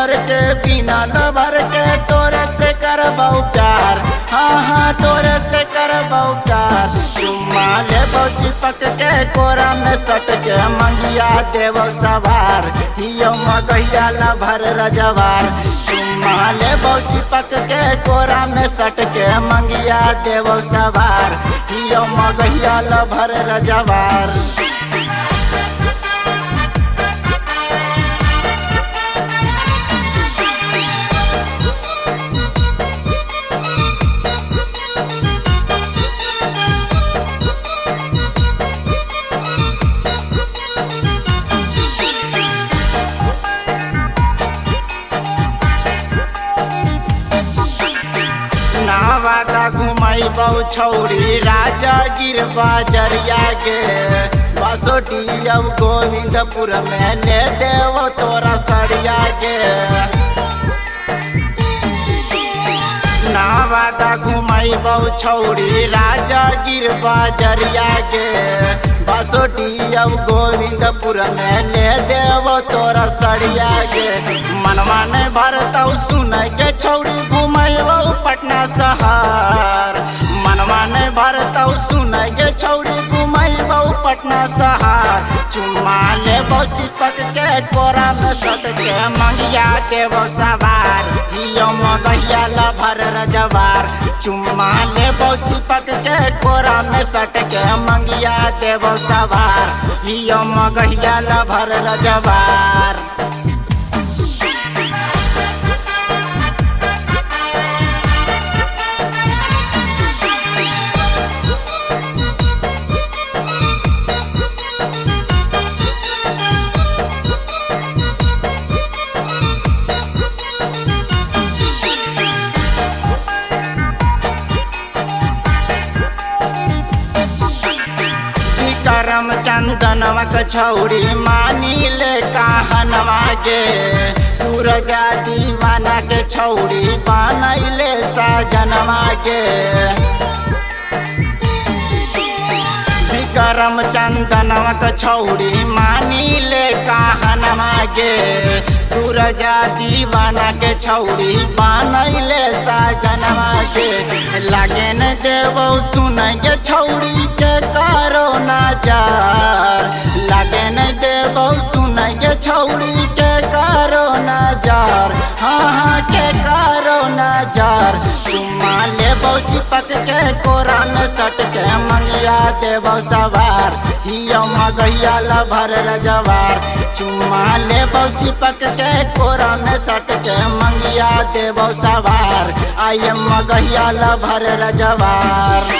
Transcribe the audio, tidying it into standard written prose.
नैहर के बिना लभर के तोरे से करबौ प्यार, हाँ हाँ तोरे से करबौ प्यार। चुम्मा लेबौ चिपक के कोरा में सट के मंगिया देबौ सवार, हियो मगहिया लभर रजवार। चुम्मा लेबौ चिपक के कोरा में सट के मंगिया देबौ सवार, हियो मगहिया लभर रजवार। घुमैबौ छौरी राजागिर बाजरिया गे, बसोटिया गोविंदपुर में ले देवो तोरा सरिया गे। नवादा घुमैबौ छौरी राजागिर बाजरिया गे, बसोटिया गोविंदपुर में ले देवो तोरा सरिया गे। मनवा नहीं भरतौ सुन के छौरी घुमैबौ पटना शहर, मनवा नहीं भरतौ सुन के छौरी घुमैबौ पटना शहर। चुम्मा लेबौ चिपक के कोरा में सट के मंगिया देबौ सवार, हियो मगहिया लभर रजवार। चुम्मा लेबौ चिपक के कोरा में सट के मंगिया देबौ सवार, हियो मगहिया लभर रजवार। करम चंदनवा के छौरी मानी ले कहनवा गे, सूरजा दीवाना के छौरी बनैले सजनवा गे। विक्रम चंदनवा के छौरी मानी ले कहनवा गे, सूरजा दीवाना के छौरी बनैले सजनवा गे। लागे न देबौ सुन के छौरी के करो ना जार, लागे न देबौ सुन के छौरी के करो ना जार, हाँ हाँ के करो ना जार। चुम्मा लेबौ चिपक के कोरा में सट के मंगिया देबौ सवार, हियो मगहिया लभर रजवार। चुम्मा लेबौ चिपक के कोरा में सट के मंगिया देबौ सवार, I am Magahiya lover Rajwar.